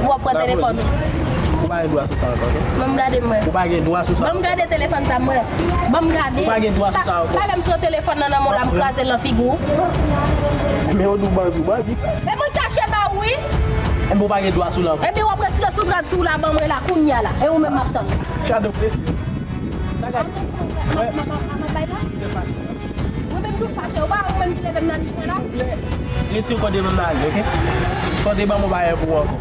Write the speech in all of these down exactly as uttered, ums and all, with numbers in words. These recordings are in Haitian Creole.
W ap pran telefòn. Ou pa gen dwa sou sa ankò, non? Ban m gade mwen. Ou pa gen dwa sou sa. Ban m gade telefòn sa mwen. Ban m gade. Ou pa gen dwa sou sa ankò. Talè m pran telefòn nan nan men w la, m kraze l nan figi w. Men yo di w bandi, bandi. E mwen kache ba ou wi. Enben ou pa gen dwa sou la. Enben w ap retire tout rad sou w la ban mwen la kounye a la. E ou menm m ap tann. Shadow, mesye. Sa gade. Mwen menm tou fache, ou pa ou menm ki leve m nan lise la. Retire kò devan m nan, oke? Sòti ban m yon bagay pou ou ankò.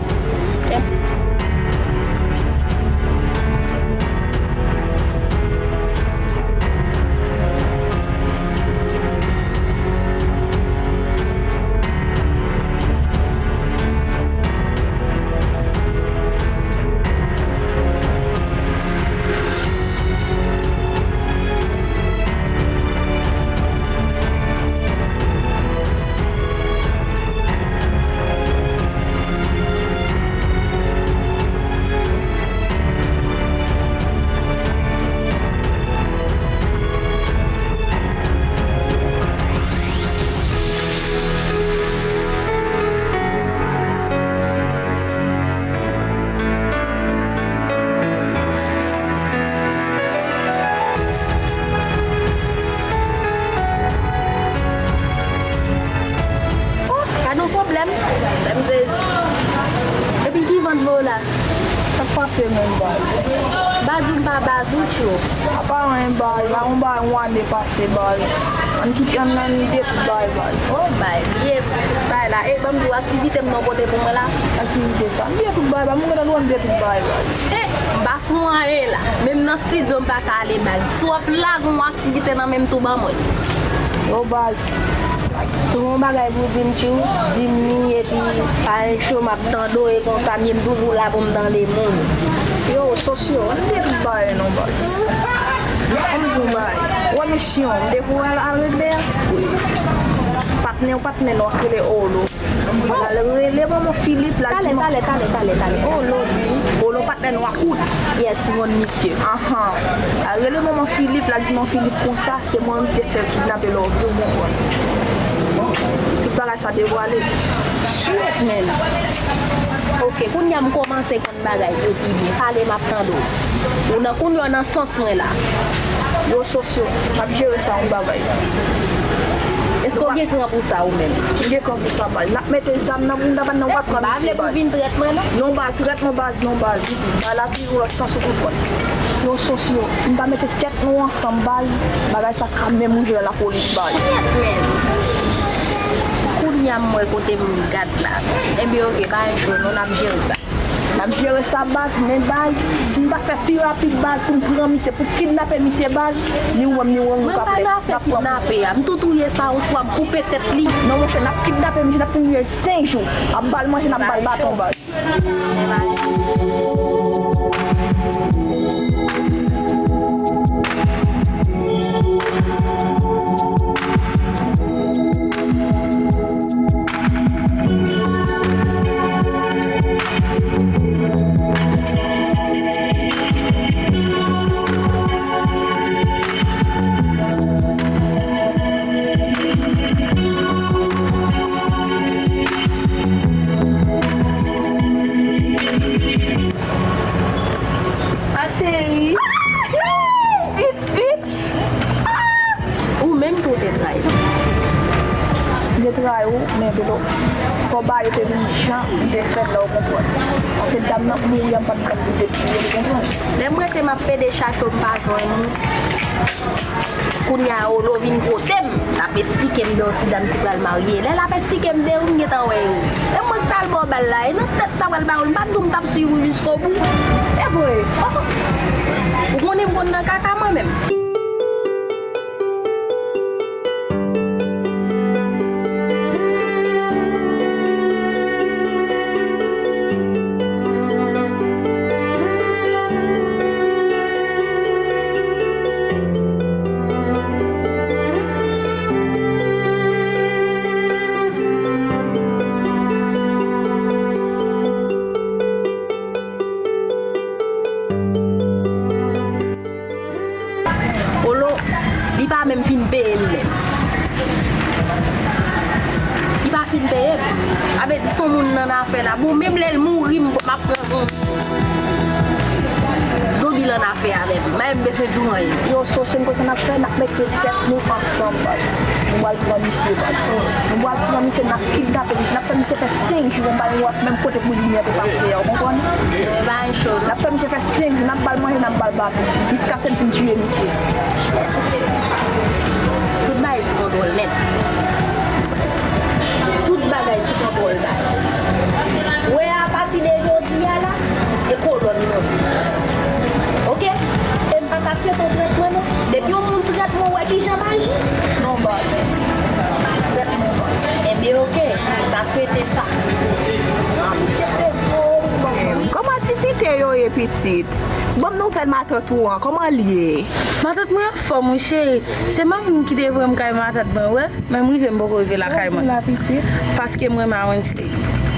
Oh, gad yon pwoblèm. Lè m sezi. Epi ki vant vre w la? Sa k pase menm baz? Baz ou m pa baz ou tchou. Apa anyen baz, la yon bagay yon ane pase baz. Ann kite ann nan lide tout bagay baz. Oh, bay, bliye tout bagay la. E ban m di w aktivite m nan kote pou mwen la. Aktivite sa, m bliye tout bagay baz, m gentan dwe m bliye tout bagay baz. E, m pa sou anyen la. Menm nan estidyo m pa ka ale baz. Si w ap lage yon aktivite nan men m tou ban mwen. Yo baz, si w gen yon bagay pou di m tchou, di m li epi pa gen cho m ap tande w e konsa m ye m toujou la pou m tande moun. Yo, sosyo, ann bliye tout bagay non baz. Ann di yon bagay. Ou wè misyon, m te pou al, al regle a. Patnè, yon patnè nou k rele Olo. L al rele manman Filip, l al di manman. Talè, talè, talè, talè, talè. Olo di, Olo patnè nou a kout. Yes, m konn misye. Ahan. L al rele manman Filip, l al di manman Filip konsa, se mwen menm ki te fè l kidnape Love, ou konprann. Tout bagay sa devwale. Shit, man. Ok, kounye a m kòmanse konn bagay yo pi byen. Pale, m ap tande w. Ou nan kounye a nan sans mwen la. Yo sosyo, m ap jere sa yon bagay. Èske w gen kran pou sa ou menm? M gen kran pou sa baz. N ap mete zam nan bounda pa nan w ap pran misye baz. M pa vle pou w vin trèt mwen non. Non baz, trèt non baz, non baz. Bagay la toujou lòt sans ou konprann. Yo sosyo, si n pa mete tèt nou ansanm baz, bagay sa ka menm rive nan lapolis baz. Shit, man. Kounye a m wè kote m gad la. Ebyen ok, pa gen cho non, n ap jere sa. N ap jere sa baz, men baz, si n pa fè pi rapid baz pou n pran misye, pou kidnape misye baz, ni ou menm ni Roro ka pran. Mwen pa nan afè kidnape a, m tou touye sa yon fwa, m koupe tèt li. Non monchè, n ap kidnape misye, n ap touye l senk jou, ap ba l manje, n ap ba l baton baz. Ma chérie. Pitit. Ou menm tou te trayi. M te trayi w, men Belo, kòb a yo te vin jan m te fè l la, ou konprann. Paske dam nan mouri a, m pa t pran pou de piye, ou konprann. Lè m rete m ap pede chache w, m pa jwenn ou. Kounye a, Olo vin kote m, l ap esplike m de yon ti dam ki pral marye. Lè l ap esplike m de ou, m gentan wè yo. E mwen k t al ba w bal la, e nan tèt m ta pral ba ou l, m pa t di w m t ap swiv ou jiskobou. E vre. Oh. Ou konnen m konn nan kaka mwen menm. Olo, li pa menm fin peye li menm. Li pa fin peye m. Sa vle di se yon moun Nan afè la. Bon, menm lè l mouri, m, m ap pran yon zonbi lan afè avè m. M pa menm bezwen di w anyen. Yo, so, se konsa n ap fè, n ap mete tèt nou ansanm, baz. Nou pral pran misye, baz. Nou pral pran misye, n ap kidnape misye, n ap fè misye fè senk jou, m pa wè menm kote kouzin li an te pase a, ou konprann? Bagay cho. N ap fè misye fè senk jou, n ap ba l manje, n ap ba l baton, jiskaske n fin tiye misye. Tout bagay sou kontwòl nèt. Tout bagay sou kontwòl, guys. Wè, apati de jodi a la, e kolòn mwen. Oke? E m pa ta swete w trèt mwen, non. Depi yon moun trèt mwen, w wè kijan m aji. Non, baz. Trèt mwen, baz. Ebyen, oke. M ta swete sa. Ah, misye te bon, bon. Kòman aktivite yo ye, pitit? Ban m nouvèl matant ou an, kòman l ye? Matant mwen anfòm, wi, cheri. Se manmi m ki te voye m kay matant mwen, wè. Men m rive, m poko rive lakay mwen. Sa w di la, pitit? Paske m renmen a Wensley, pitit.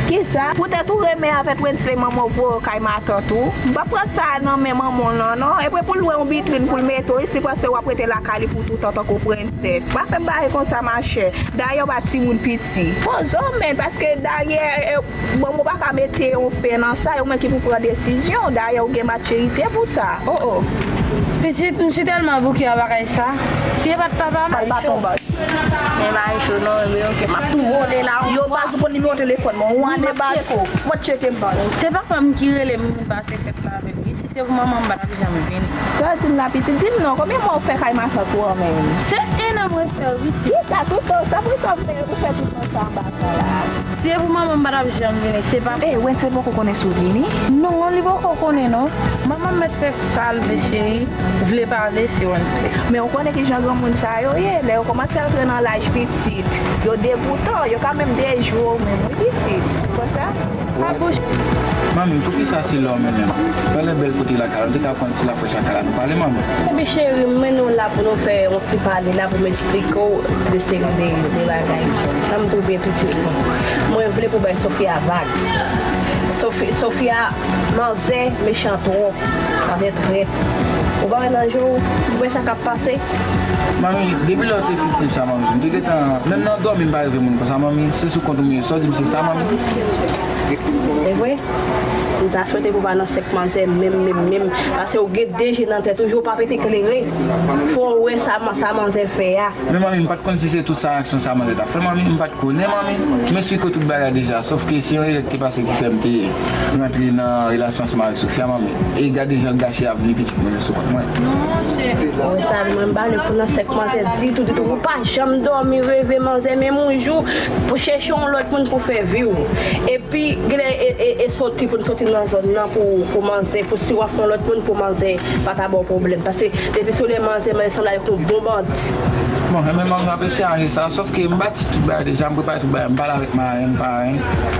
Kisa? Poutèt ou renmen avèk Wensley, manman w voye w kay matant ou? M p ap pran sa a nan men manman w lan, non. Epi pou l lwe yon vitrin pou l mete w, li panse w ap rete lakay li pou toutan tankou prensès. Pa fè m bagay konsa, machè. Dayè, w pa timoun piti. Poze w, men, paske dayè, e, bon, ou pa ka mete yon fen nan sa, e ou menm ki pou pran desizyon. Dayè, ou gen matirite pou sa. Oh, oh. Pitit, m si tèlman bouke a bagay sa. Si e pa t papa m. Al baton, baz. Men Marisho, non, men oke, m ap tou vole la. Yo, baz, ou konn nimewo telefòn mwen, ou ane, baz. Mwen tcheke m, baz. Se papa m ki rele m vin pase fèt la avè l, wi. Si se pou manman m, m pa t ap janm vini. Sa w di m la, pitit? Di m non, konbyen mwa w fè kay matant ou an menm? Se en an mwen fè, wi, pitit. Kisa, tout tan sa, poukisa w fè, ou fè tout tan sa anba kay la? Si se pou manman m, m pa t ap janm vini, se pa. E, Wensley poko konnen si w vini? Non, li poko konnen, non. Manman m mèt fè sa l vle, cheri. Vle pa vle, se Wensley. Men ou konnen kijan granmoun sa yo ye, lè yo kòmanse antre nan laj pitit, yo degoutan, yo ka menm dejwe w menm, wi, pitit. Ou konn sa? Pa bouche. Manmi, poukisa se lè w menm menm? Pale bèl kote lakay la, nou te ka pran ti lafrèch lakay la, nou pale, manmi. Epi cheri, m mennen w la pou nou fè yon ti pale la, pou m eksplike w de seri de, de bagay. Jan m twouve pitit mwen. Mwen vle pou bay Sofia vag. Sofi-, Sofia, manzè mechan twòp. Manzè trèt. Ou pa wè nan je w, ou wè sa k ap pase? Manmi, depi lè w te fin di m sa, manmi, m te gentan, menm nan dòmi, m pa reve moun konsa, manmi. Se sou kont ou m ye, sa w di m se sa, manmi? E vre? M ta swete pou w pa nan sèk manzè menm, menm, menm. Paske w gen de je nan tèt ou, je w p ap rete klere. Fò w wè sa, sa manzè fè a. Men manmi, m pa t konn si se tout sa aksyon sa manzè t ap fè, manmi, m pa t konnen, manmi. M eksplike w tout bagay deja, sòf ke se yon erè ki te pase ki fè m te rantre nan relasyon ansanm avèk Sofia, manmi. E gade jan l gache avni pitit mwen yo sou kont mwen. Mwen sa, mwen m pa vle pou nan sèk manzè ditou, ditou. Ou pa janm dòmi, reve manzè, menm yon jou, pou chèche yon lòt moun pou fè vi w. Epi, genlè e, e, e soti pou n soti nan zòn nan pou, pou manzè, pou si w ap fè yon lòt moun pou manzè pa ta ba w pwoblèm. Paske depi sou lè manzè, manzè sanble avèk yon bon bandi. Bon, enben, manmi, m apresye anje sa, sòf ke m bati tout bagay deja, m prepare tout bagay, m pale avèk marenn, parenn,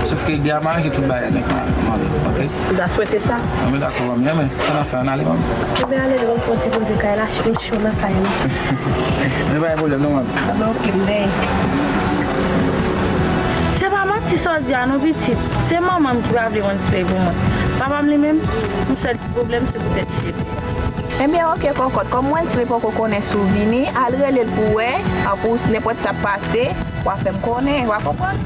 sòf ke de a m aranje tout bagay nèt, manmi, oke? M ta swete sa. Enben, dakò, manmi, enben, sa n ap fè, ann ale, manmi. Enben, ale, nou fè yon ti poze kay la, fè cho nan kay la. Men pa gen pwoblèm, non, manmi. Enben, oke, m dèyè. Se pa manti sa w di a, non, pitit. Se manman m ki pa vle Wensley pou mwen. Papa m, li menm, yon sèl ti pwoblèm, se poutèt cheve. Ebyen, oke, kòkòt. Kòm Wensley poko konnen si w vini, al rele l pou w wè, pou nenpòt sa k pase, w a fè m konnen, w a konprann?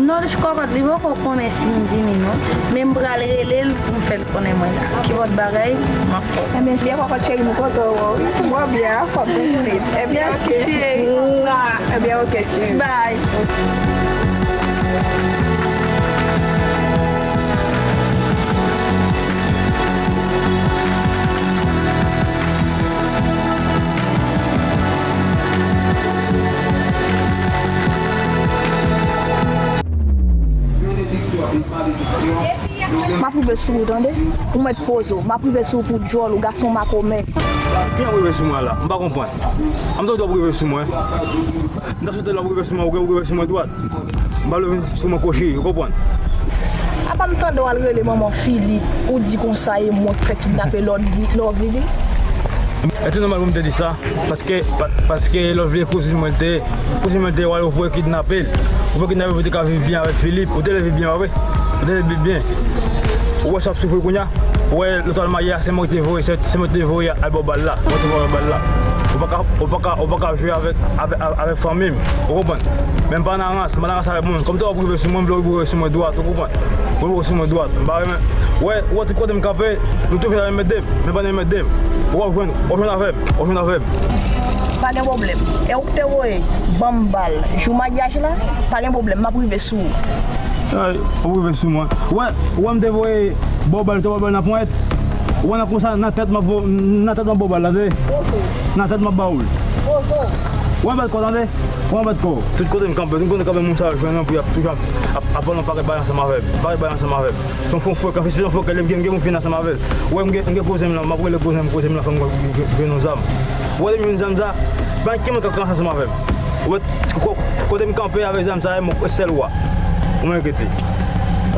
Non, kòkòt, li poko konnen si m vini, non. Men m pral rele l pou m fè l konnen mwen la. Ki bòt bagay, m ap fè w. Ebyen, byen, kòkòt cheri, m kontan wè w. Mwen byen, anfòm, pitit. Ebyen, oke. Mèsi, cheri. Mwa. Ebyen, oke, cheri. Bye. M ap rive sou ou, tande? Ou mèt poze w. M ap rive sou ou pou djòl ou, gason makomè. Kijan w rive sou mwen la? M pa konprann. An m tande w ap rive sou mwen. M ta swete lè w ap rive sou mwen, ou rive sou mwen dwat. M pa vle vin sou mwen kwochi, ou konprann? Apa m tande w al rele manman Philippe, ou di konsa e mwen k fè kidnape Love-, Lovely? E te nòmal pou m te di sa, paske, pa-, paske Lovely kouzin mwen te ye, kouzin mwen te ye, w al voye kidnape l. Ou voye kidnape l pou te ka viv byen avèk Philippe, ou te vle viv byen, pa vre? Ou te vle viv byen. Ou wè sa w ap soufri kounye a? Ou wè lè w t al marye a, se mwen ki te voye, se, se mwen ki te voye al ba w bal la, mwen te voye al ba w bal la. Ou pa ka, ou pa ka, ou pa ka jwe avèk, avèk, avèk fanmi m. Ou konprann? Men m pa nan rans, m pa nan rans avèk moun. Kòm te w ap rive sou mwen, m vle w rive sou mwen dwat, ou konprann? Ou rive sou mwen dwat. M pa renmen. Wè, ou wè tout kote m kanpe, nou tou vin avè m ede m. Men pa nan m ede m. Ou ap jwenn, w ap jwenn avè m, w ap jwenn avè m. Pa gen pwoblèm. E ou ki te voye ban m bal jou maryaj la, pa gen pwoblèm, m ap rive sou ou. Ay, ou rive sou mwen. Wè, ou wè m te voye ba w bal, te ba w bal nan ponyèt. Ou wè nan konsa, nan tèt m ap vo-, nan tèt m ap ba w bal la, se. Nan tèt m ap ba w l. Ou wè bèt kò, tande? Ou wè bèt kò. Tout kote m kanpe, tout kote m kanpe, moun sa yo jwenn mwen pou y ap toujou ap, ap, ap pale yon pakèt bagay ansanm avè m. Pakèt bagay ansanm avè m. Se yon fon frekan, se yon frekan, lè m gen, m gen moun fin ansanm avè l. Ou wè m gen, m gen kouzen m lan, m ap rele kouzen m, kouzen m lan fè m jwenn yon zam. Ou wè lè m jwenn zam sa, pa gen moun k ap kanpe ansanm avè m. Ou wè, ko-, kote m kanpe avèk zam sa, e mwen sèl wa. Ou mwen rete.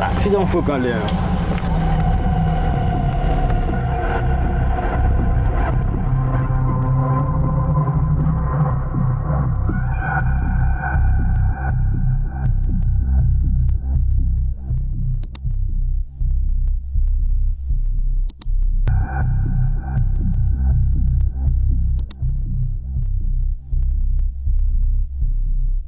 Ah, fi sa yon frekan li ye.